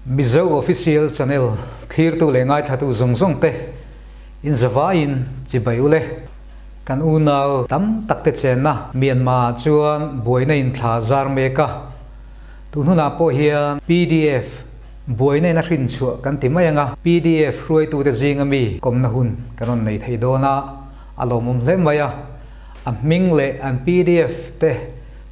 Mizo Official Channel thlirtu leh ngaithlatu zawng zawng te in zavaiin chibai ule. Kan unau tam tak te chenna Myanmar ah chuan buaina in thla zar mek a, tun hunah pawh hian pdf buaina in a hrin chhuah kan ti mai anga, pdf hruaitute zinga mi kawmna hun kan rawn nei thei dawn a, a lawmawm hle mai a, a hming leh an pdf te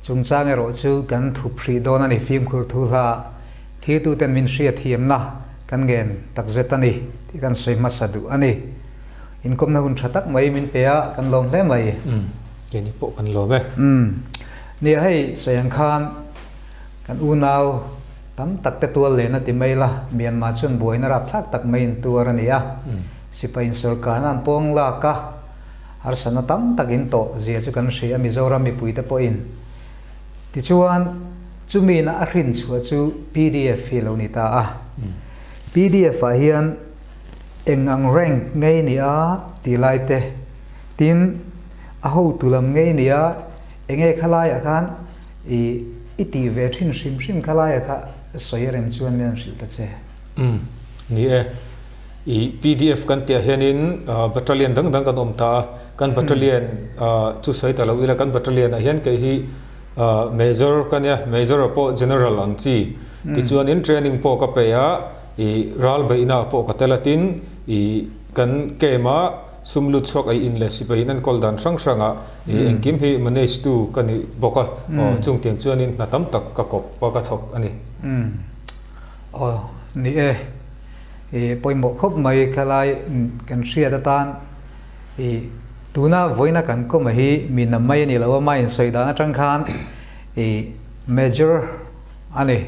chungchang erawh chu kan thup hrih dawn a ni fimkhur thu hla thirtuten min hriatthiamna kan ngen takzet a ni tih kan sawi hmasa duh a ni. Inkawmna hun tha tak mai min pe a, kan lawm hle mai. Umm, keini pawh kan lawm e. Umm, nia hei sawi ang khan kan unau tam tak te tual len a ti mai la, Myanmar chuan buaina rapthlak tak mai in tuar a ni a, sipai in sorkarna an pawng lak a, harsatna tam tak in tawh zia chu kan hria Mizoram mipui te pawhin. Tichuan, chumi na a hrin chhuah chu pdf hi a lo ni ta a. Pdf ah hian Eng ang rank ngei nia tih lai te, tin a hotu lam ngei nia enge khalaiah khan i i tih ve thin hrim hrim khalaiah kha sawi a rem chuan min han hrilh ta che. Umm, ni e. I pdf kan tihah hianin battalion dang dang kan awm ta a, kan battalion chu sawi ta lo ila kan battalion ah hian kei hi major ka nia, major ah pawh general ang chi tichuanin training pawh ka pe a, I ral beihna pawh ka tel a tin, i kan camp a sum lut chhuak ei in leh sipai in an kawl dan hrang hrang ah i engkim hi manage tu ka ni bawk a, aw chung tiang chuan in hna tam tak ka kawp a ka thawk a ni. Umm aw ni e, i pawimawh khawp mai khalai kan hriat atan i tuna vawiina kan kawm a hi mi nam mai a ni lo a, mah in sawi dan atang khan i major a ni.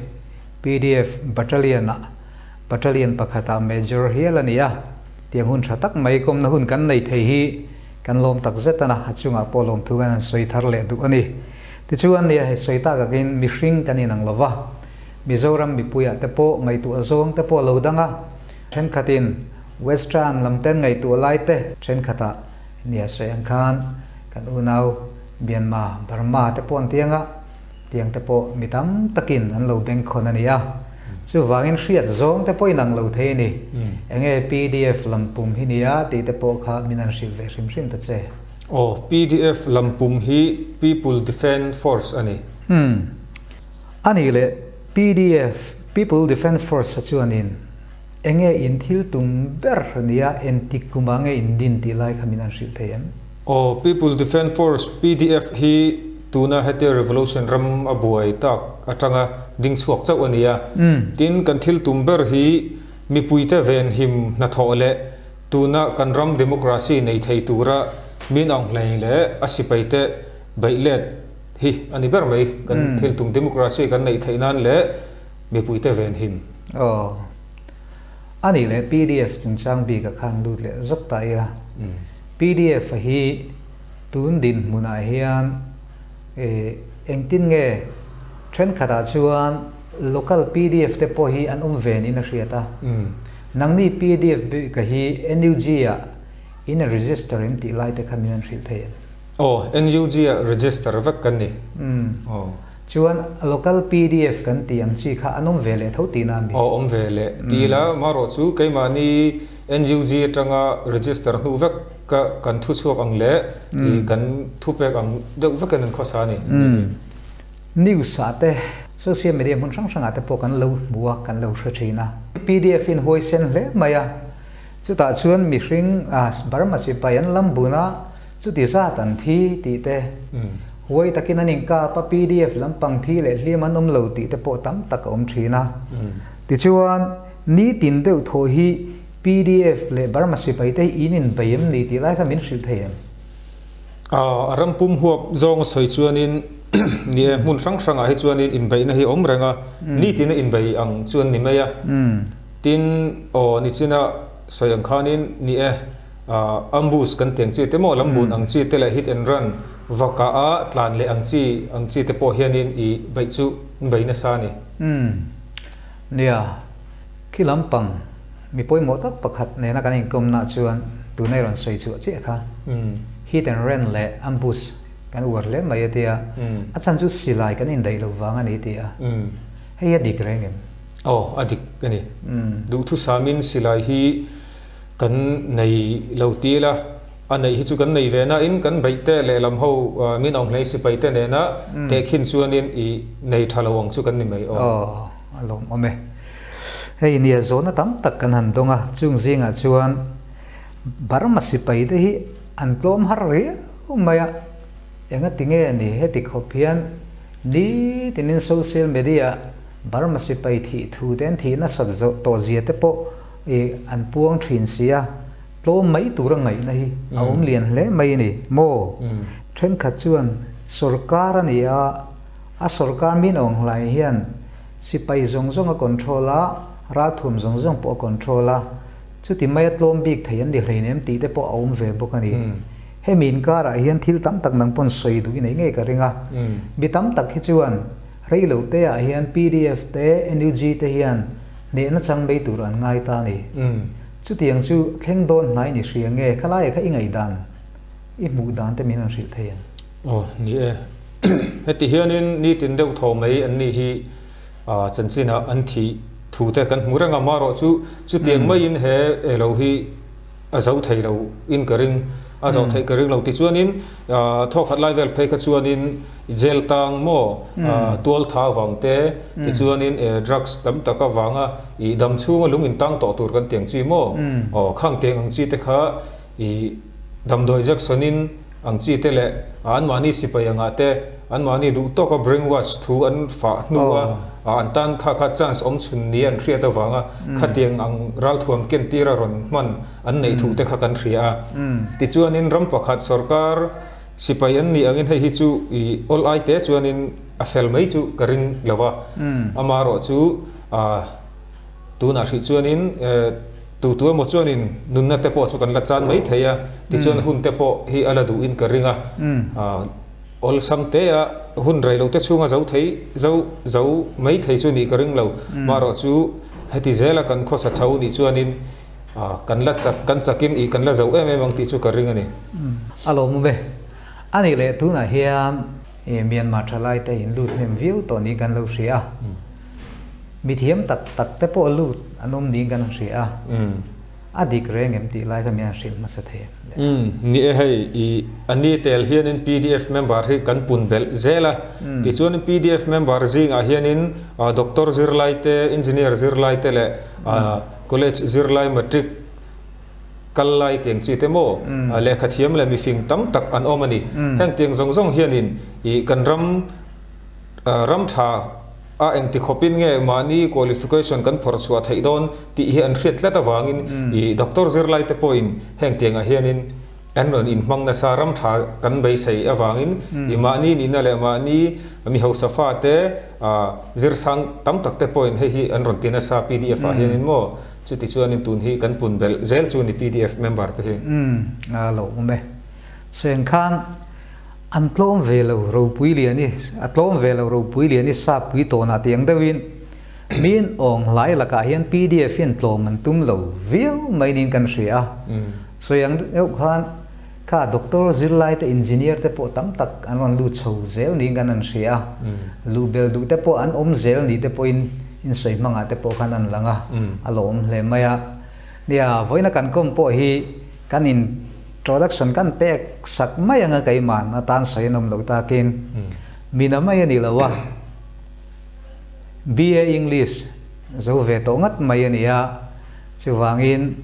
Pdf Battalion-ah Battalion pakhatah Major hial a ni a, tiang hun tha tak mai kawmna hun kan nei thei hi kan lawm tak zet a na, a chungah pawh lawmthu kan han sawi thar leh duh a ni. Tichuan nia hei sawi tak akin mihring kan inang lo va, Mizoram mipuiah te pawh ngaihtuah zawng te pawh a lo dang a, thenkhatin Western lam ten ngaihtuah lai te thenkhatah nia sawi ang khan kan unau Myanmar, Burma te pawh an tiang a, Tiang te pawh mi tam takin an lo bengkhawn a ni a, chuvangin hriat zawng te pawhin ang lo thei a ni. Enge pdf lampum hi nia tih te pawh kha min han hrilh ve hrim hrim ta che. Aw, pdf lampum hi People Defend Force a ni. Umm. A nih leh pdf, People Defend Force, a chuanin enge in thil tum ber nia entik kumah nge in din tih lai kha min han hrilh thei em? Aw, People Defence Force, pdf, hi tuna hetia revolution ram a buai tak atanga ding chhuak chauh a ni a. Tin, kan thil tum ber hi mipuite venhim hnathawh leh tuna kan ram democracy nei thei tura min ang hlei leh a sipaite beih let hi a ni ber mai. Kan thil tum democracy kan neih theih nan leh mipuite venhim. Aw, a nih leh pdf chungchang bikah khan lut leh zawk ta ila. Pdf a hi tun dinhmunah hian engtin nge thenkhatah chuan local pdf te pawh hi an awm ve niin a hriat a. Nangni pdf bik a hi NUG ah in register em tih lai te kha min an hrilh thei em? Aw, NUG ah register vek kan ni. Aw. Chuan local pdf kan tih ang chi kha an awm ve leh tho tihna a mi? Aw, awm ve leh. Ti ila, marawh chu keimahni NUG atanga register hnu vek ka kan thu chhuak ang leh i kan thu pek ang deuh vekin an khawsa a ni. News ah te, social media hmun hrang hrangah te pawh kan lo hmu a, kan lo hre thin a. Pdf in huaisen hle mai a, chutah chuan mihring Burma sipai an lam bun a, chuti zat an thi tih te, huai takin an inkap a, pdf lampang thi leh hliam an awm lo tih te pawh tam tak a awm thin a. Tichuan, Nitin deuh thaw hi pdf leh Burma sipai te hi in inbei em ni tih lai kha min hrilh thei em? A ram pum huap zawng a sawi chuanin ni e, hmun hrang hrangah hi chuanin inbeihna hi a awm reng a, nitin a inbei ang chuan ni mai a. Tin, aw nichina sawi ang khanin ni e, ambush kan tih ang chi te maw, lambun ang chi te leh hit and run vakah a tlan leh ang chi ang chi te pawh hianin i beih chu bei nasa a ni. Nia, khi lampang mi pawimawh tak pakhat nena kan inkawmna chuan tuna i rawn sawi chhuah chiah kha. Hit and run leh ambush kan uar hle mai a tia, a chhan chu silai kan indaih lo vang a ni ti a. Hei a dik reng em? Aw, a dik a ni. Duhthusamin silai hi kan nei lo ti ila, a neih hi chu kan nei ve nain kan beih te lehlam ho min awm hlei sipai te nena tehkhin chuanin i nei tha lo ang chu kan ni mai aw. Aw, a lawmawm e. Hei nia zawhna tam tak kan han dawng a, chung zingah chuan Burma sipai te hi an tlawm har riau mai a, engati nge ni heti khawp hian nitinin social media Burma sipai thih thu te an thih nasat zawh tawh zia te pawh i an puang thin si a, tlawm mai tura ngaihna hi a awm lian hle mai a ni maw? Thenkhat chuan sorkar a ni a, a sorkar min awng hlai hian sipai zawng zawng a control a, ralthuam zawng zawng pawh a control a, Chuti maia tlawm bik thei an ni hleinem tih te pawh a awm ve bawk a ni. Hemi inkarah hian thil tam tak nang pawn sawi duh i nei ngei ka ring a. Mi tam tak hi chuan rei lo te ah hian pdf te NUG te hian hnehna chang mai tur an ngai ta a ni. Chutiang chu thleng dawn hnai ni hria nge khalaiah kha i ngaihdan, i hmuh dan te min rawn hrilh thei ang? Aw ni e. Heti hianin nitin deuh thaw mai an nih hi. Chanchinah an thih thu te kan hmu reng a, marawh chu chutiang maiin he elo hi a zo thei lo in ka ring, a zo theih ka ring lo. Tichuanin thawkhat lai vel phei kha chuanin jail tang maw tual tha avang te, tichuanin drugs tam tak avanga ih dam chhunga lung in tang tawh tur kan tiang chi maw, aw khang tiang ang chi te kha ih Damdawi Jackson-in ang chi te leh anmahni sipai angah te anmahni duh tawka brainwash thu an fah hnua an tan kha kha chance awm chhun ni an hriat avanga khatiang ang ralthuam kentira rawn hman an neih thu te kha kan hria a. Tichuanin ram pakhat sorkar sipai an nih angin hei hi chu i awl ai te chuanin a fel mai chu ka ring lo va. Amaherawh chu tunah hrih chuanin Tu tu emaw chuanin nunna te pawh chu kan la chan mai thei a, tichuan hun te pawh hi a la duhin ka ring a. Awlsam te a hun rei lo te chhunga zo thei zo zo mai thei chu nih ka ring lo. Marawh chu heti zela kan khawsa chho nih chuanin kan la chak kan chakin ih kan la zo em em ang tih chu ka ring a ni. A lawmawm e. A nih leh tunah hian Myanmar thalaite in lut hnem viau tawh niin kan lo hria a. Mithiam tak tak te pawh lut an awm niin kan hria a, a dik reng em tih lai kha min han hrilh hmasa thei em le? Ni e hei, i a ni tel hianin pdf member hi kan pun belh zel a, tichuanin pdf member zingah hianin doctor zirlai te, engineer zirlai te leh college zirlai matric kal lai tiang chi te maw lehkha thiam leh mifing tam tak an awm a ni. Heng tiang zawng zawng hianin i kan ram ram tha A engti khawpin nge mahni qualification kan phawrh chhuah theih dawn tih hi an hriat tlat avangin i doctor zirlai te pawhin heng tiangah hianin an rawn inhmang nasa ram tha kan beisei avangin i mahni nihna leh mahni mi hausa fa te zirsang tam tak te pawhin hei hi an rawn ti nasa pdf ah hianin maw chuti chuanin tun hi kan pun belh zel chu ni pdf member te hi. A lo awm e. Sengkhan An tlawm ve lo ropui lian i, a tlawm ve lo ropui lian i sap pui tawnah tiang deuhin min awng hlai lakah hian pdf hian tlawm an tum lo viau mai niin kan hria a. Sawi ang deuh khan kha doctor zirlai te engineer te pawh tam tak an rawn lut chho zel niin kan han hria a. Luh bel duh te pawh an awm zel ni te pawhin insawi hmangah te pawh khan an lang a, a lawm hle mai a. Nia, vawiina kan kawm pawh hi kan in Introduction kan pek sak mai anga keimahn atan sawi an awm lo takin mina mai a ni lo a, BA English zo ve tawh ngat mai a ni a, chuvangin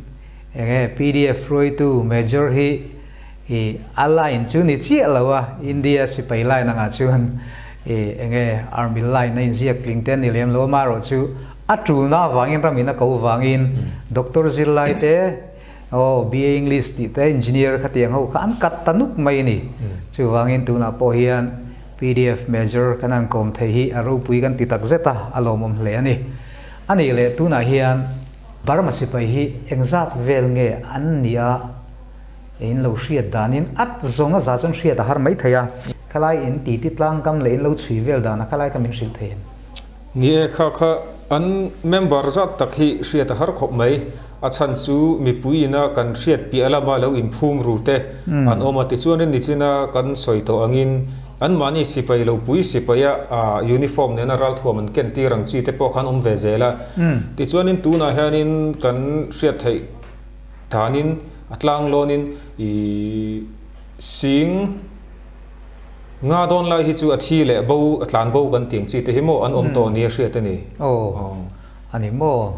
eng nge pdf hruaitu major hi i a line chu ni chiah lo a, India sipai line angah chuan i eng nge army line a inziak tling te a ni lem lo a, amaherawh chu a tulna avangin ramin a ko vangin doctor zirlai te Aw, BA English tih te Engineer khatiang ho kha an kat ta nuk mai a ni. Chuvangin tunah pawh hian pdf Major kan han kawm thei hi a ropui kan ti tak zet a, a lawmawm hle a ni. A nih leh tunah hian Burma sipai hi engzat vel nge an nih a, in lo hriat danin at zawng a za chuan hriat a har mai thei a. Khalai in titi tlangkam leh in lo chhui vel danah khalai kha min hrilh thei em? Ni e, kha kha an member zat tak hi hriat a har khawp mai. A chhan chu mipui ina kan hriat piah lama lo inphum ru te an awm a, tichuanin nichina kan sawi tawh angin Anmahni sipai lo pui sipaia uniform nena ralthuam an ken tir ang chi te pawh khan awm ve zel a. Tichuanin tunah hianin kan hriat theih danin a tlang lawnin ih sing nga dawn lai hi chu a thi leh bo a tlan bo kan tih ang chi te hi maw an awm tawh nia hriat a ni. Aw a ni maw?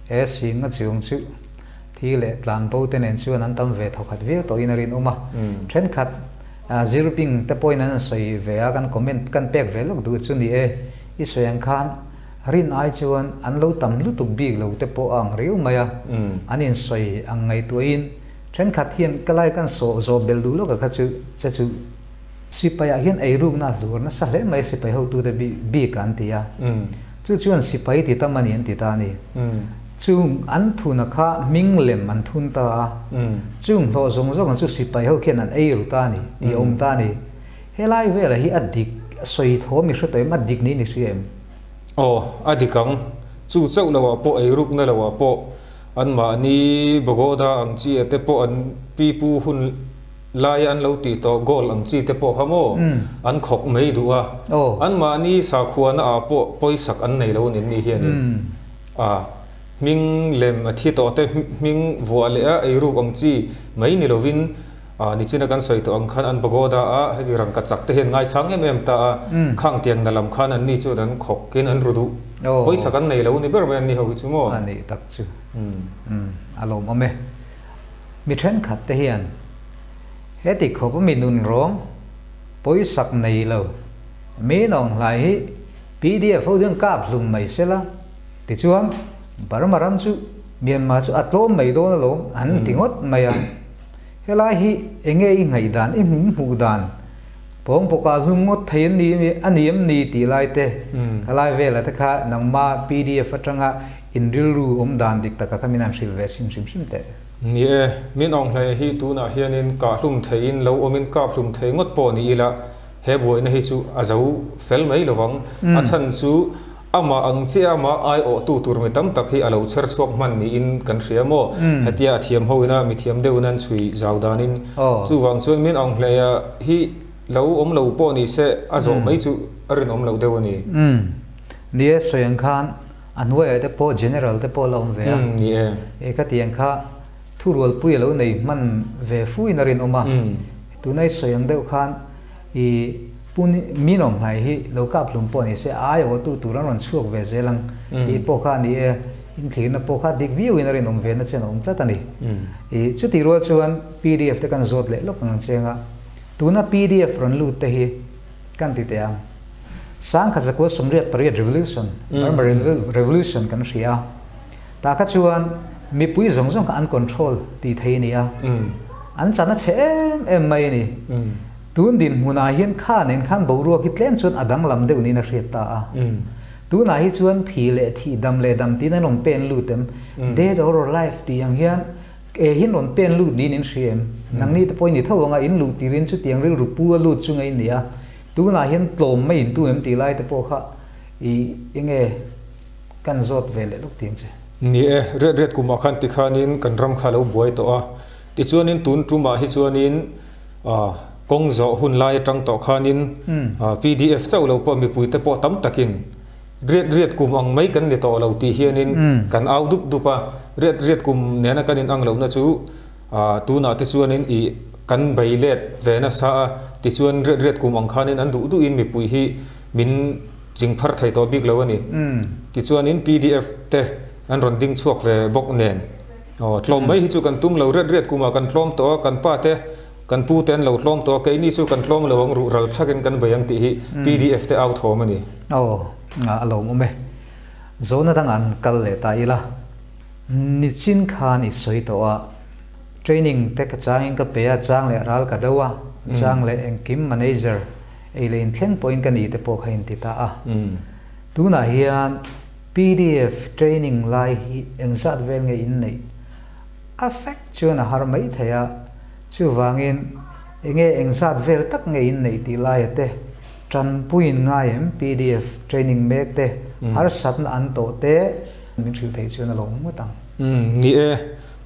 He sing a chiung chu thi leh tlan bo te nen chuan an tam ve thawkhat viau tawhin a rinawm a. Thenkhat Zirping te pawhin an sawi ve a, kan comment kan pek ve lawk duh chu ni e. I sawi ang khan rin ai chuan an lo tam lutuk bik lo te pawh a ang riau mai a, an insawi ang ngaihtuahin thenkhat hian ka lai kan sawh zawh belh duh lawk a kha chu che chu Sipaiah hian eirukna a hluar nasa hle mai sipai hotute bik an ti a, chu chuan sipai ti tam a ni an ti ta a ni. Chung an thuna kha hming lem an thun ta a, chung hlawh zawng zawng chu sipai ho khian an ei ru ta a ni tih a awm ta a ni. Helai velah hi a dik sawi thawm i hre tawh em? A dik niin i hria em? Aw, a dik ang. Chu chauh loah pawh eirukna loah pawh anmahni Bagoda ang chi te pawh an pipu hun Laia an lo tih tawh goal ang chi te pawh kha maw an khawk mai duh a, anmahni sakhuana ah pawh pawisak an nei lo nen ni hianin a hming lem a thi tawh te hming vuah leh a eiruk ang chi mai ni lovin nichina kan sawi tawh ang khan an pagoda a hemi rangka chak te hian ngaisang em em ta a, khang tiang na lam khan an ni chuan an khawk in an ru duh pawisak an nei lo ni ber mai an ni ho hi chu maw. A nih tak chu a lawmawm e. Mi thenkhat te hian heti khawp a mi nun rawng pawisak nei lo mi nawng hlai hi pdf ho hian kap hlum mai se la tichuan Burma ram chu Myanmar chu a tlawm mai dawn alawm an ti ngawt mai a. Helai hi enge i ngaih dan i hmuh dan pawng pawkah hlum ngawt thei an ni a ni em ni tih lai te khalai velah te kha nangma pdf atanga In rilru awm dan dik taka kha min han hrilh ve hrim hrim hrim teh. Ni e, min awng hlei hi tunah hianin kahhlum theiin lo awmin kaphlum thei ngawt pawh ni ila, he buaina hi chu a zo fel mai lovang. A chhan chu amah ang chiah amah aiawhtu tur mi tam tak hi a lo chher chhuak hman niin kan hria maw? Hetia a thiam ho ina mi thiam deuhin an chhui zau danin. Chuvang chuan min awng hleia hi lo awm lo pawh ni se a zawh mai chu a rinawm loh deuh a ni. Ni e, sawi ang khan A hnuaiah te pawh General te pawh a la awm ve a. Ni e. E ka tih ang kha thurualpui a lo nei hman ve fuin a rinawm a. Tuna i sawi ang deuh khan i Pu Minawm hnai hi lo kap hlum pawh ni se a aiawhtu tur an rawn chhuak ve zel ang tih pawh kha a ni e. Inthlirna pawh kha dik viauin a rinawm ve na chen a awm tlat a ni. I chutih rual chuan pdf te kan zawt leh lawk ang cheng a. Tuna pdf rawn lut te hi kan ti teh ang. Sangkhat zakua 88 Revolution, Burma Revolution kan hria a. Tah kha chuan mipui zawng zawng kha an control tih thei a ni a. An chan a chhe em em mai a ni. Tun dinhmunah hian kha nen khan boruak hi tlem chuan a danglam deuh niin a hriat ta a. Tunah hi chuan thi leh thih, dam leh dam tiin an rawn pen lut em? Dead or alive tih ang hian E hin rawn pen lut niin in hria em? Nangni te pawh i ni tho anga in luh tirin chutiang rilru pu a lut chu ngei ni a, tunah hian tlawm mai in tu em tih lai te pawh kha i enge kan zawt ve leh lawk tih ang che. Ni e, riat riat kumah khan tikhanin kan ram kha a lo buai tawh a, tichuanin tun tumah hi chuanin kawng zawh hun lai atang tawh khanin pdf chauh lo pawh mipuite pawh tam takin Riat riat kum ang mai kan ni tawh lo tih hianin kan au dup dup a, riat riat kum nena kan inang lohna chu tunah te chuanin ih kan bei let ve nasa a, tichuan riat riat kum ang khanin an duh duhin mipui hi min ching phar thei tawh bik lo a ni. Tichuanin pdf te an rawn ding chhuak ve bawk nen aw tlawm mai hi chu kan tum lo, riat riat kumah kan tlawm tawh a, kan pa te kan pu te an lo tlawm tawh a, keini chu kan tlawm lo ang ruh ral thlakin kan bei ang tih hi pdf te au thawm a ni. Aw, a lawmawm e. Zawhna dangah an kal leh ta ila. Nichin khan i sawi tawh a, training te ka changin ka pe a, chang leh ral ka do a, chang leh engkim manager ei leh inthleng pawhin ka ni te pawh kha inti ta a. Tunah hian pdf training lai hi engzat vel nge in neih? A fact chuan a har mai thei a, chuvangin enge engzat vel tak nge in neih tih laia te Tanpuiin ngai em pdf training mek te harsatna an tawh te min hrilh theih chuan a lo ngawt ang. Umm ni e,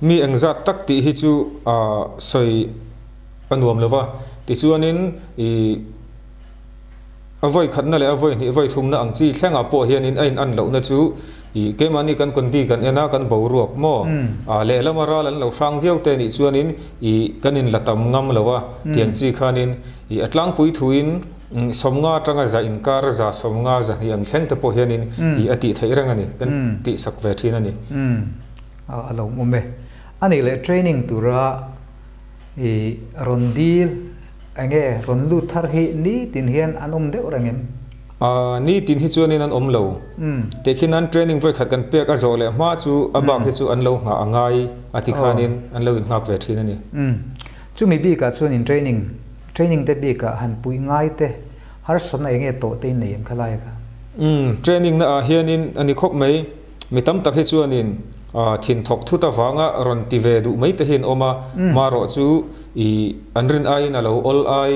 mi engzat tak tih hi chu sawi a nuam lo va, tichuanin i A vawi khatna leh a vawi hnih vawi thumna ang chi thlengah pawh hianin a in an lohna chu ih keimahni kan condi kan en a, kan boruak maw? A lehlama ral an lo hrang viau te nih chuanin ih kan in la tam ngam lo a, tiang chi khanin ih a tlangpui thuin sawmnga atanga za inkar za sawmnga za hnih ang thleng te pawh hianin ih a tih theih reng a ni, kan tihsak ve thin a ni. A lo awm e. A nih leh training tura ih rawn dil Enge rawn lut thar hi nitin hian an awm deuh reng em? Aaa, nitin hi chuanin an awm lo. Tehkhin an training vawikhat kan pek a zawh leh hma chu a bak hi chu an lo nghah a ngai a ti khanin an lo innghak ve thin a ni. Chumi bikah chuan in training, training te bikah han puih ngai te, harsatna enge tawh te in nei em kha lai kha? Training na ah hianin a ni khawp mai. Mi tam tak hi chuanin thin thawk thut avanga rawn ti ve duh mai te hi an awm a, marawh chu i an rin aiin a lo awl ai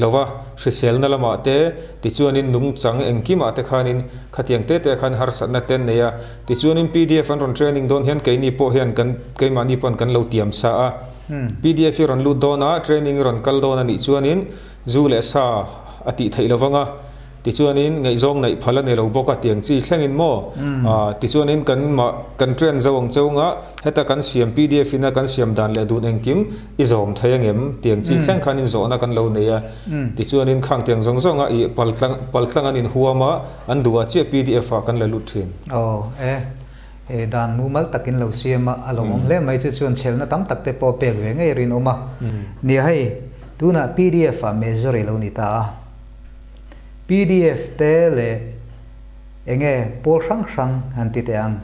lo va, hriselna lamah te, tichuanin nungchang engkimah te khanin khatiang te te khan harsatna te an nei a, tichuanin pdf an rawn training dawn hian keini pawh hian kan keimahni pawn kan lo tiam sa a, pdf hi rawn lut dawn a, training i rawn kal dawn a nih chuanin zu leh sa a tih theih lo vang a. Tichuanin ngaihzawng neih phal a ni lo bawk a tiang chi thlengin maw? Tichuanin kan mah kan train zo ang cheu nga heta kan siam pdf ina kan siam dan leh dun engkim i zawm thei angem tiang chi thleng khanin zawhna kan lo nei a. Tichuanin khang tiang zawng zawnga i paltlang paltlang an inhuam a an duh ah chiah pdf ah kan la lut thin. Aw e, e dan mumal takin lo siam a, a lo awm hle mai chu chuan chhelna tam tak te pawh pek ve ngei rinawm a. Nia hei, tunah pdf ah major i lo ni ta a. Pdf te leh enge pawl hrang hrang han ti teh ang.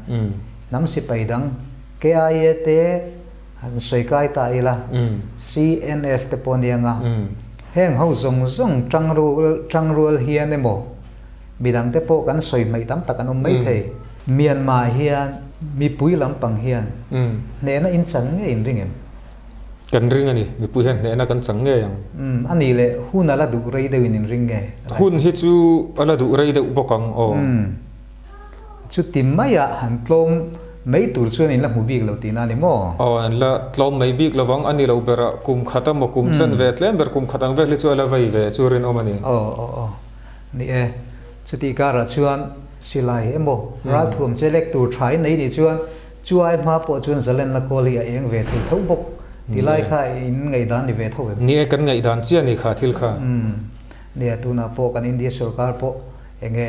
Hnam sipai dang KIA te han sawi kai ta ila, CNF te pawh ania nga. Heng ho zawng zawng tangrual hian emaw midang te pawh kan sawi hmaih tam tak an awm mai thei. Myanmar hian mipui lampang hian hnehna in chan ngei in ring em? Kan ring a ni, mipui hian hnehna kan chang ngei ang. Umm, a nih leh hun a la duh rei deuhin in ring nge? Hun hi chu a la duh rei deuh bawk ang aw. Umm, chuti maiah han tlawm mai tur chuan in la hmu bik lo tihna a ni maw? Aw, an la tlawm mai bik lo vang, a ni lo berah kum khat a maw kum chen ve tlem ber kum khat ang vel hi chu a la vei ve chu rinawm a ni. Aw, aw, aw, ni e, chutih karah chuan silai emaw ralthuam che lek tur tha in nei nih chuan Chu ai hma pawh chuan zalenna kawl hi a eng ve thei tho bawk ti lai kha in ngaihdan ni ve tho em? Ni e, kan ngaihdan chiah ni kha thil kha. Umm, nia tunah pawh kan India sorkar pawh enge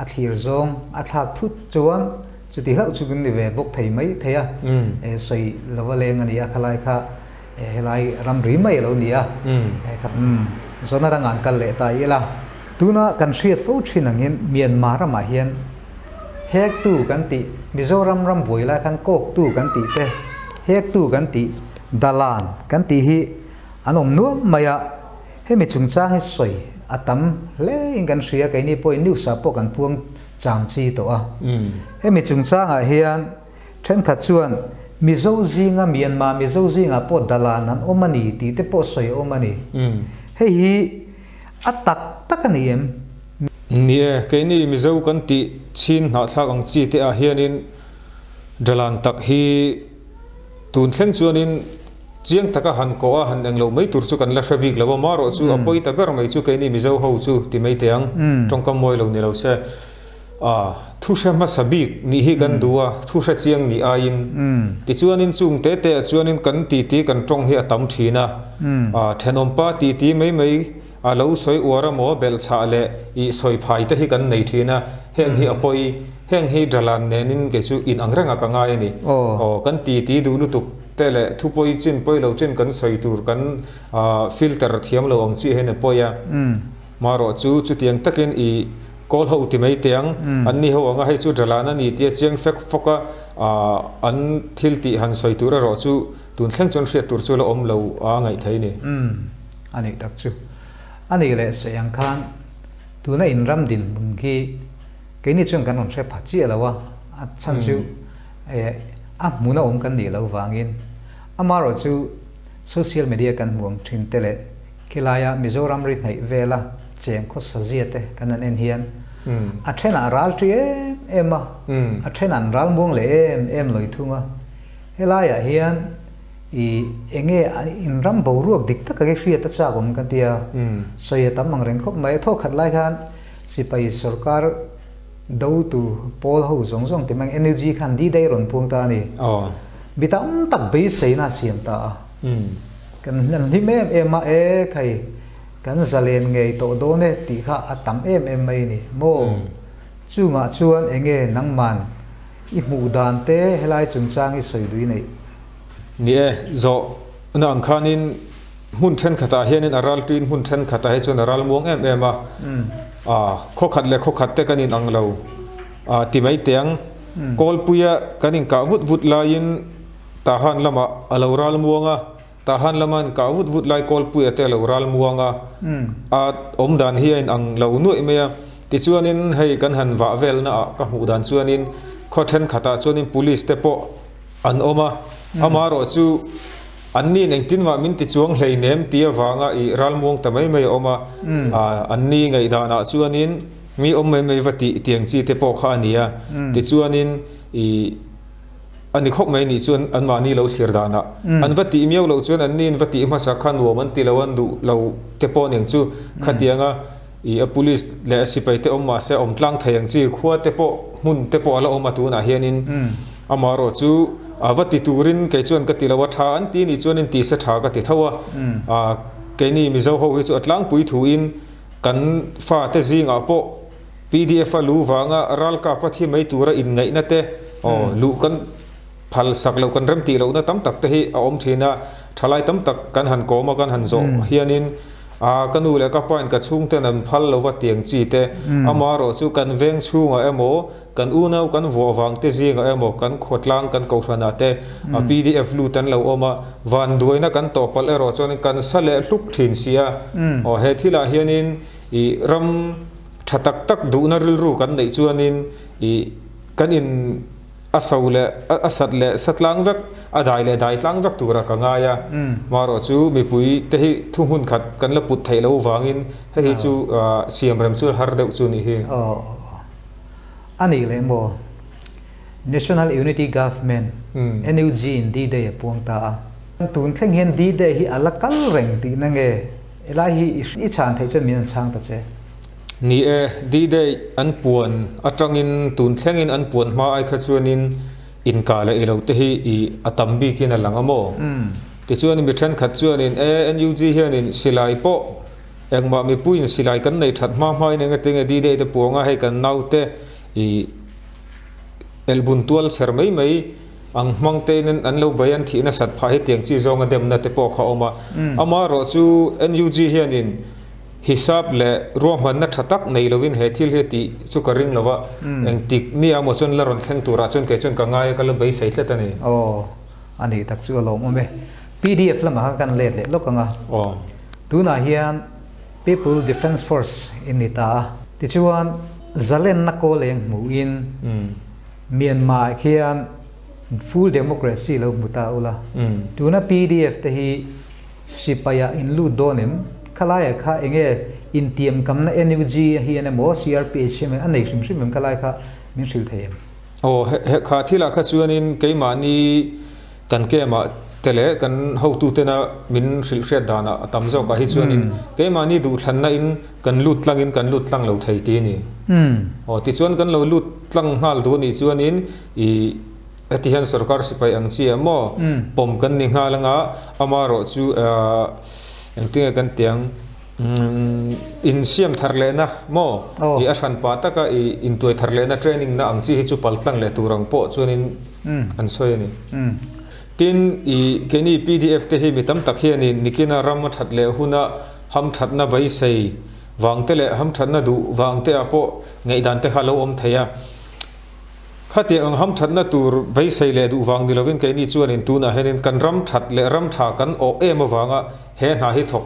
a thlir zawng a thlak thut chuan chuti hlauh chu kan ni ve bawk thei mai thei a, e sawi lova leng a ni a khalai kha e helai ramri mai a lo ni a, e kha umm zawn a rangah an kal leh ta ila. Tuna kan hriat fo thin angin Myanmar ramah hian Hektu kan tih, Mizoram ram buai lai khan kawktu kan tih te, hektu kan tih, dalan kan tih hi an awm nual mai a, hemi chungchang hi sawi a tam hle in kan hria, keini pawhin news ah pawh kan puang chang chi tawh a. Hemi chungchangah hian thenkhat chuan Mizo zinga Myanmar Mizo zingah pawh dalan an awm a ni tih te pawh sawi a awm a ni. Hei hi a tak tak a ni em? Ni e, keini Mizo kan tih chhin hnahthlak ang chi te ah hianin Dalan tak hi tun thleng chuanin chiang taka han kawh a han englo mai tur chu kan la hre bik lo a, marawh chu a pawi ta ber mai chu keini Mizo ho chu ti mai teh ang, tawngkam mawi lo ni lo se. A, thu hre hmasa bik nih hi kan duh a, thu hre chiang nih aiin. Tichuanin chung te te ah chuanin kan titi kan tawng hi a tam thin a, a, thenawmpa titi mai mai a lo sawi uar emaw belhchhah leh ih sawi phai te hi kan nei thin a, heng hi a pawi, heng hi Dalan nenin kei chu in ang rengah ka ngai a ni. Aw, kan titi duh lutuk te leh thu pawi chin pawi lo chin kan sawi tur kan filter thiam lo ang chiah hian a pawi a. Marawh chu chutiang takin i kawl ho ti mai teh ang, an ni ho anga hei chu Dalan a ni tia chiang fek fawk a, an thil tih han sawi tur erawh chu tun thleng chuan hriat tur chu la awm lo a ngaih thei a ni. A nih tak chu. A nih leh sawi ang khan tuna in ram dinhmun khi keini chuan kan rawn hre pha chiah lo a, a chhan chu a hmun a awm kan nih loh vangin amaherawh chu social media kan hmu ang thin te leh khilaia Mizoram ri hnaih vela cheng khawsa zia te kan han en hian a thenah ral ṭi em em a, a thenah an ral muang leh em em lawi thung a, helaiah hian I enge in ram boruak dik tak a hriat a chak awm ka tia, sawi a tam ang reng khawp mai. A thawk khat lai khan Sipai sorkar dotu pawl ho zawng zawng ti mai NUG khan D-Day rawn puang ta a ni. Mi tam tak beiseina a siam ta a. Kan an hlim em em a, e khai kan zalen ngei tawh dawn e tih kha a tam em em mai a ni maw? Chungah chuan enge nangman i hmuh dan te helai chungchang i sawi duh i neih? Ni e, zawhna ang khanin hmun thenkhatah hianin a ral tuiin hmun thenkhatah hi chuan a ral muang em em a, khaw khat leh khaw khat te kan inang lo ti mai teh ang. Kawlpuia kan inkah vut vut laiin Tahan lamah a lo ral muang a, Tahan lama inkah vut vut lai Kawlpuia te a lo ral muang a, a awm dan hi a inang lo nuaih mai a. Tichuanin hei kan han vah velnaah ka hmuh dan chuanin khaw thenkhatah chuanin police te pawh an awm a, amaherawh chu Anni in engtin mah min ti chuang hleinem ti avanga i ralmuang ta mai mai a awm a, anni ngaihdanah chuanin mi awm mai mai va tih tiang chi te pawh kha a ni a, tichuanin i a ni khawp mai nih chuan anmahni lo thlir danah an va tih miau loh chuan anni in va tih hmasa kha nuam an ti lo an duh lo te pawh ning chu khatianga i a police leh a sipai te awm mahse awm tlang thei ang chi khua te pawh hmun te pawh a la awm a tunah hianin Amaherawh chu a va ti turin kei chuan ka ti lo a, tha an ti nih chuan in ti se tha ka ti tho a. Keini Mizo ho hi chu a tlangpui thuin kan fate zingah pawh PDF a lu vanga ralkap a thi mai tura inngaihna te luh kan phal sak loh kan remtih lohna tam tak te hi a awm thin a. Thalai tam tak kan han kawm a kan han zawh hianin ka nu leh ka pa in ka chhungten an phal lova tiang chi te amaherawh chu kan veng chhungah emaw Kan unau kan vuah vang te zingah emaw kan khawtlang kan kohhranah te a pdf lut an lo awm a, vanduaina kan tawh palh erawh chuanin kan sa leh hluk thin si a. Aw he thilah hianin ih ram tha tak tak duhna rilru kan neih chuanin ih kan in a so leh a sat leh sa tlang vek a dai leh dai tlang vek tura ka ngai a. Marawh chu mipui te hi thu hmun khat kan la put theih loh vangin hei hi chu siam rem chu har deuh chu nih hi. A nih leh maw? National Unity Government, NUG, in D-Day a puang ta a. Tun thleng hian D-Day hi a la kal reng tihna nge? Helai hi i chhan theih chuan min an chhang ta che. Ni e, D-Day an puan atangin tun thlengin an puan hma ai kha chuanin inkah leh ilo te hi i a tam bikin a lang a maw? Tichuan mi thenkhat chuanin e, NUG hianin silai pawh Engmah mipuiin silai kan nei that hma hmain engati nge D-Day te puanga hei kan naute i elbun tual chher mai mai ang hmang tein an lo bei an thih nasat phah hetiang chi zawnga demna te pawh kha a awm a. Amaherawh chu NUG hianin hisap leh ruahmanna tha tak nei lovin he thil hi a tih chu ka ring lo va, engtik nia maw chuan la rawn thleng turah chuan kei chuan ka ngai a ka la beisei tlat a ni. Aw, a nih tak chu a lawmawm e. Pdf lamah khan kan let leh lawk ang a. Tunah hian People Defence Force in ni ta a. Tichuan, zalenna kawl eng hmuhin Myanmar khian full democracy lo hmu ta ula. Tuna pdf te hi sipaiah in lut dawn em? Khalaiah kha enge intiamkamna NUG hian emaw CRPH hian a nei hrim hrim em khalai kha min hrilh thei em? Aw, he kha thilah kha chuanin keimahni Kan kemah te leh kan hotutena min hrilh hriat danah a tam zawkah hi chuanin keimahni duhthlanna in kan lut tlangin kan lut tlang lo thei ti a ni. Aw tichuan kan lo lut tlang nghal duh anih chuanin i heti hian sorkar sipai ang chi ah maw pawm kan ni nghal anga amaherawh chu engtinge kan ti ang insiam thar lehna maw i a hran pah taka i intuai thar lehna training na ang chi hi chu pal tlang leh tur ang pawh chuanin an sawi a ni. Tin, i keini pdf te hi mi tam tak hianin nikina ram a that leh huna hamthatna beisei vang te leh hamthatna duh vang te ah pawh ngaihdan te kha a lo awm thei a. Khatiang ang hamthatna tur beisei leh duh vang ni lovin keini chuanin tunah hianin kan ram that leh ram tha kan awh em avanga he hna hi thawk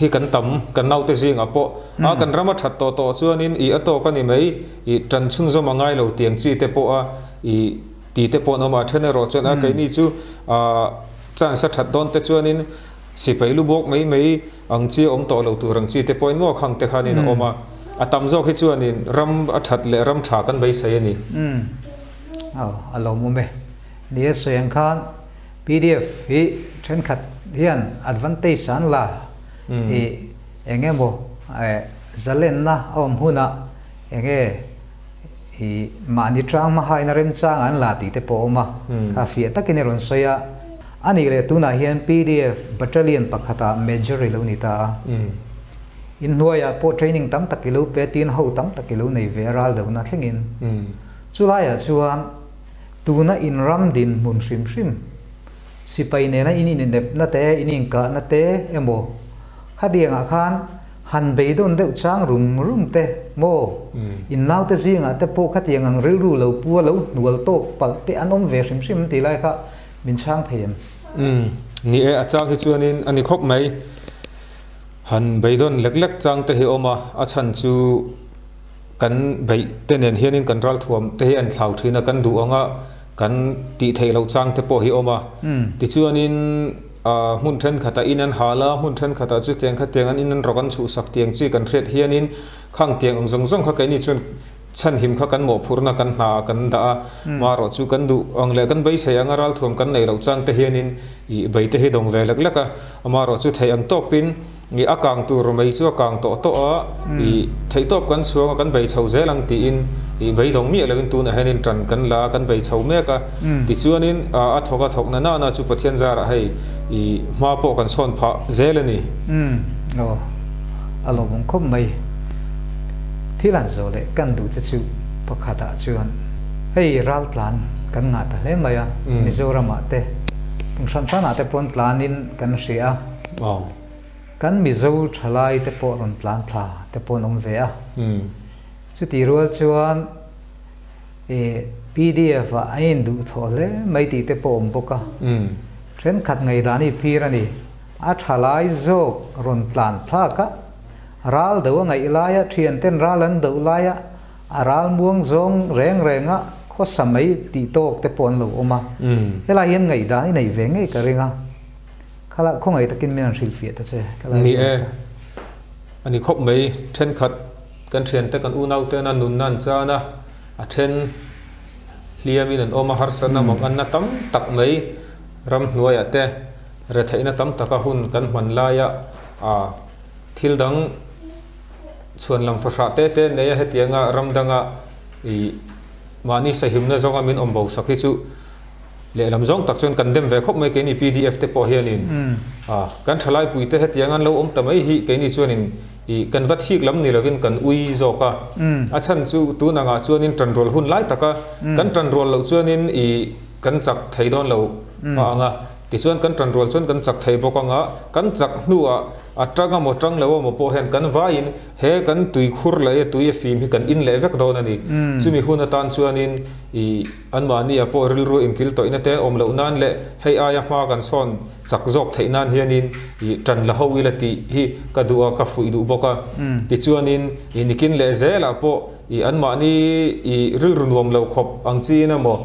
hi kan tam, kan naute zingah pawh a kan ram a that tawh tawh chuanin i a tawk a ni mai, i tan chhunzawm a ngai lo tiang chi te pawh a i ti te pawh an awm a, a then erawh chuan a keini chu a chance a that dawn te chuanin sipai lu bawk mai mai ang chi a awm tawh lo tur ang chi te pawhin maw khang te khanin a awm a, a tam zawk hi chuanin ram a that leh ram tha kan beisei a ni. Umm aw a lawmawm e. Ni a sawi ang khan Pdf hi thenkhat hian advantage an la i eng emaw. Zalenna a awm hunah enge i mahni tang hmahaina remchang an la tih te pawh a awm a, kha fiah takin i rawn sawi a. A nih leh tunah hian pdf Battalion pakhatah Major i lo ni ta a. Inhnuaiah pawh training tam tak i lo pe tiin ho tam tak i lo nei ve a ral deuhna thlengin. Chulaiah chuan tuna in ram dinhmun hrim hrim sipai nena in inepna te, in inkahna te emaw khatiangah khan han beidawn deuh chang rum rum te maw in naute zingah te pawh khatiang ang rilru lo pu a lo hnual tawk palh te an awm ve hrim hrim tih lai kha min chhang thei em? Umm, ni e, a chang hi chuanin a ni khawp mai. Han beidawn lek lek chang te hi a awm a, a chhan chu kan beih te nen hianin kan ralthuam te hi a inthlau thin a, kan duh anga kan tih theih loh chang te pawh hi a awm a. Tichuanin hmun thenkhatah in an hal a, hmun thenkhatah chutiang khatiang an in an rawk an chhuhsak tiang chi kan hriat hianin khang tiang ang zawng zawng kha keini chuan Chhanhim kha kan mawhphurhna kan hna ah kan dah a, marawh chu kan duh ang leh kan beisei anga ralthuam kan neih loh chang te hianin ih bei te hi dawng ve lek lek a, amarawh chu theih ang tawpin ih a kang tur mai chu a kang tawh tawh a, ih theih tawp kan chhuang a kan bei chho zel ang tiin ih bei dawng miah loin tunah hianin tan kan la a kan bei chho mek a, tichuanin a thawk a thawk na nana chu Pathian zarah hei ih hma pawh kan sawn phah zel a ni. Aw a lawmawm khawp mai. Thil an zawh leh kan duh che chu pakhatah chuan hei raltlan kan ngah ta hle mai a, Mizoramah te tung hran hranah te pawn tlanin kan hria a, kan Mizo thalai te pawh rawn tlan thla te pawh an awm ve a, chutih rual chuan pdf ah an induh thawh hle mai tih te pawh awm bawk a, thenkhat ngaihdan hi phir a ni, a thalai zawk rawn tlan thlak a. Ral do a ngaih laia thianten ral an doh laia a ral muang zawng reng renga khawsa mai tih tawk te pawh an lo awm a. Helai hian ngaihdan i neih ve ngei ka ring a. Khala khawngaih takin min han hrilhfiah ta che. Khalai Ni e, a ni khawp mai. Thenkhat kan thiante kan unautena nunna an chan a, a then hliamin an awm a, harsatna manganna tam tak mai ramhnuaiah te retheihna tam taka hun kan hman laia a Thil dang chhuan lam fahrah te te nei a hetianga ram danga ih mahni sahimna zawnga min awm bo sak hi chu lehlam zawng tak chuan kan dem ve khawp mai keini pdf te pawh hianin a kan thalai pui te hetianga an lo awm ta mai hi keini chuanin ih kan va thik lam ni lovin kan ui zawk a a chhan chu tun angah chuanin tanrual hun lai taka kan tanrual loh chuanin ih kan chak thei dawn lo a ang a tichuan kan tanrual chuan kan chak thei bawk anga kan chak hnuah A tang amaw tang lo amaw pawh hian kan vaiin he kan tui khur leh a tui a fim hi kan in leh vek dawn a ni. Chumi hun atan chuanin ih anmahni ah pawh rilru inkil tawihna te awm loh nan leh hei aia hma kan sawn chak zawk theih nan hianin ih tan la ho ila tih hi ka duh a, ka fuih duh bawk a. Tichuanin ih nikin leh zelah pawh ih anmahni ih rilru nuam lo khawp ang chiin amaw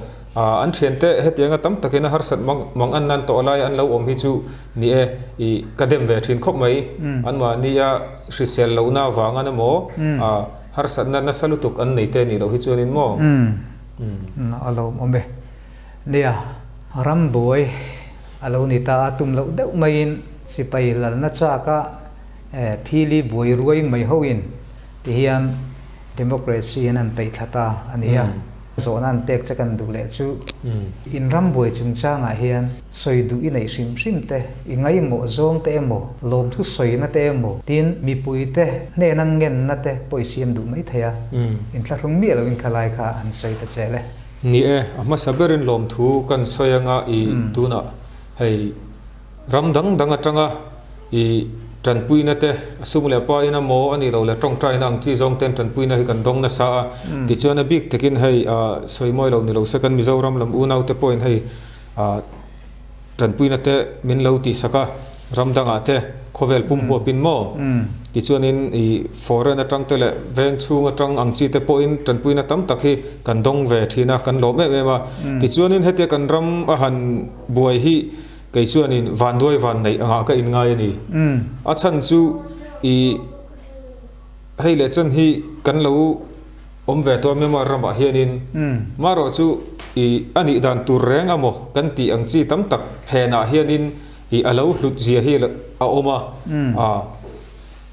an thiante hetianga tam takin a harsat mang an nan tawh lai an lo awm hi chu Ni e, i ka dem ve thin khawp mai. Anmahnia hrisel lohna avang an emaw, harsatna nasa lutuk an nei te nih loh hi chuanin maw? Umm, a lo awm e. Nia, rambuai a lo ni ta a, tum loh deuh maiin sipai lalna chaka phili buai ruai mai hoin tihian Democracy an han peih thla ta a ni a. Zawhna an pek che kan duh leh chu in ram buai chungchangah hian sawi duh i neih hrim hrim te, i ngaihmawh zawng te emaw, lawmthu sawina te emaw tin mipui te hnena ngenna te pawh i siam duh mai thei a, inthlahrung miah loin khalai kha an sawi ta che le. Ni e, a hmasa berin lawmthu kan sawi anga i tunah hei Ram dang dang atanga i tanpuina te, a sum leh pa in a maw a nih loh leh tawngtaina ang chi zawng ten tanpuina hi kan dawng nasa a. Tichuan a bik takin hei sawi mawi loh ni lo se kan Mizoram lam unau te pawhin hei tanpuina te min lo tihsak a, ram dangah te khawvel pum huapin maw? Tichuanin i foreign atang te leh veng chhung atang ang chi te pawhin tanpuina tam tak hi kan dawng ve thin a, kan lawm em em a. Tichuanin hetia kan ram a han buai hi Kei chuanin vanduai van neih angah ka inngai a ni. A chhan chu i hei leh chan hi kan lo awm ve tawh a Myanmar ramah hianin marawh chu i a nih dan tur reng amaw kan tih ang chi tam tak phenah hianin i a lo hlut zia hi a awm a.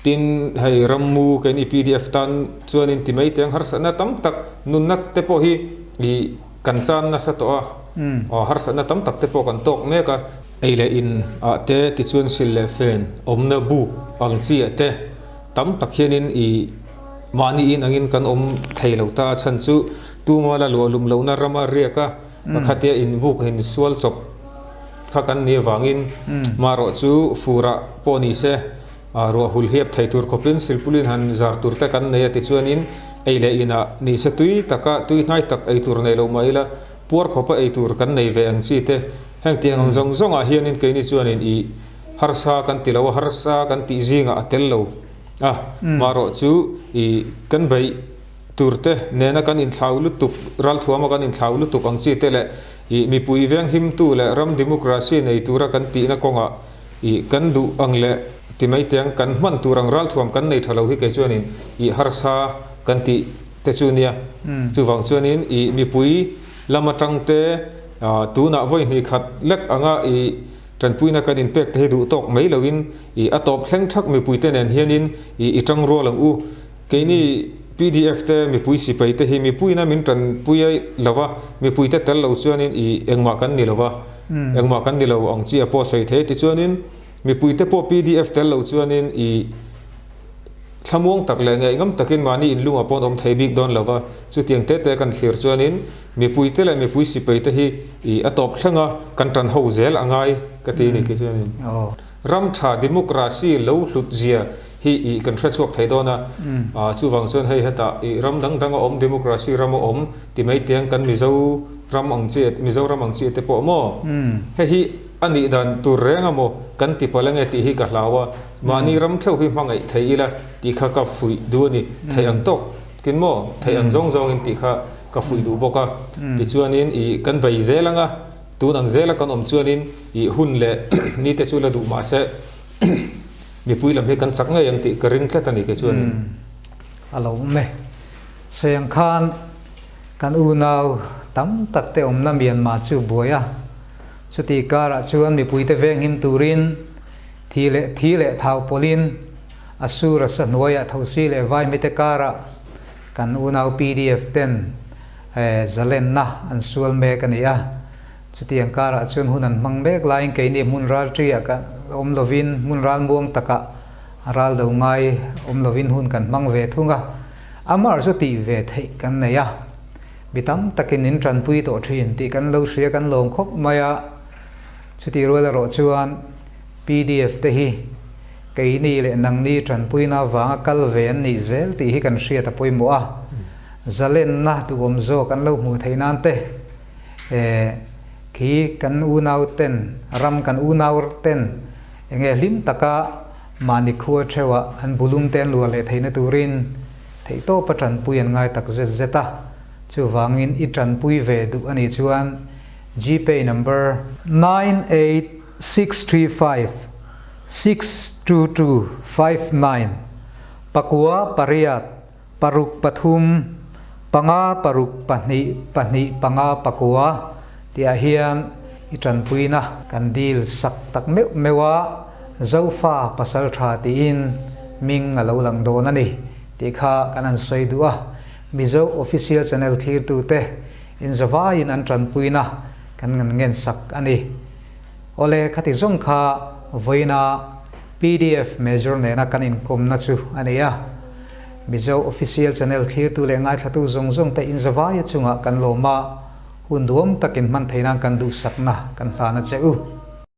Tin, hei rammu keini pdf tan chuanin ti mai teng harsatna tam tak nunna te pawh hi ih kan chan nasa tawh a, aw harsatna tam tak te pawh kan tawk mek a. Ei leh in ah te tichuan sil leh fen awmna buk ang chi ah te tam tak hianin ih mahni in angin kan awm thei lo ta a chhan chu tuma la luah lum lohna rama riak a pakhatia in buk in sual chawp kha kan ni avangin marawh chu furah pawh ni se Ruah hul hiap thei tur khawpin silpulin han zar tur te kan nei a tichuanin ei leh inah ni se tui taka tui hnai tak ei tur nei lo mah ila puar khawpa ei tur kan nei ve ang chi te heng tiang ang zawng zawngah hianin keini chuanin ih harsa kan ti lo a harsa kan tih zingah a tel lo a marawh chu ih kan beih tur te nena kan inthlau lutuk ralthuama kan inthlau lutuk ang chi te leh ih mipui venghimtu leh ram democracy nei tura kan tihna kawngah Ih kan duh ang leh ti mai teng kan hman tur ang ralthuam kan nei tha lo hi kei chuanin ih harsa kan tih te chu nia. Chuvang chuanin ih mipui lam atang te tunah vawi hnih khat lek anga ih tanpuina kan inpek te hi duh tawk mai loin ih a tawp thleng thak mipui te nen hianin ih i tang rual ang u. Keini pdf te mipui sipai te hi mipuina min tanpui lova mipui te tel lo chuanin ih engmah kan ni lova. Engmah kan ni lo ang chi a pawh sawi thei tichuanin mipuite pawh pdf tel lo chuanin i thlamuang tak leh ngaihngam takin mahni inlungah pawh an awm thei bik dawn lo va, chutiang te te kan thlir chuanin mipuite leh mipui sipai te hi i a tawp thleng a kan tan ho zel a ngai ka ti ni khi chuanin ram tha democracy lo hlut zia hi i kan hre chhuak thei dawn a, chuvang chuan hei hetah i ram dang dang a awm democracy ram a awm Ti mai tiang kan Mizo ram ang chi Mizoram ang chi te pawh maw? Hei hi a nih dan tur reng a maw kan ti palh ange tih hi ka hlau a, mahni ram theuh hi hmangaih thei ila tih kha ka fuih duh a ni. Theih ang tawk kin maw? Theih ang zawng zawngin tih kha ka fuih duh bawk a. Tichuanin ih kan bei zel ang a, tun ang zela kan awm chuanin ih hun leh ni te chu la duh mahse mipui lam hi kan chak ngei ang tih ka ring tlat a ni kei chuanin. A lo awm e. Sawiang khan kan unau tam tak te awmna Myanmar chu buai a, chutih karah chuan mipuite venghim turin thi leh thi leh thau pawlhin a sur a sa hnuaiah thosi leh vaimite karah kan unau pdf ten zalenna an sual mek a ni a. Chutiang karah chuan hun an hmang mek laiin keini hmun ralṭiah kan awm lovin hmun ralmuang takah ral do ngai awm lovin hun kan hmang ve thung a. Amar chu tih ve theih kan nei a, mi tam takin in tanpui tawh thin tih kan lo hria kan lawm khawp mai a, chutih rual erawh chuan pdf te hi keini leh nangni tanpuina avanga kal ve an nih zel tih hi kan hriat a pawimawh a, zalenna duhawm zawk an lo hmuh theih nan te khi kan unau ten ram kan unau ten enge hlim taka Mahni khua theuhah an bulum te an luah leh theihna turin theihtawpa tanpui an ngai tak zet zet a, chuvangin i tanpui ve duh a nih chuan Gpay number, 98635 62259 pakua pariat paruk pathum panga paruk pahnih pahnih panga pakua tihah hian i tanpuina kan dil sak tak meuh meuh a, Zofa pasal tha tiin hming a lo lang dawn a ni tih kha kan han sawi duh a, Mizo Official Channel thlirtute inzavaiin an tanpuina kan ngan ngen sak a ni. Awle khati zawng kha vawiina Pdf Major nena kan inkawmna chu a ni a. Mizo Official Channel thlirtu leh ngaithlatu zawng zawng te inzavaia chungah kan lawm a, hun duam takin hman theih nan kan duhsakna kan hlan a che u.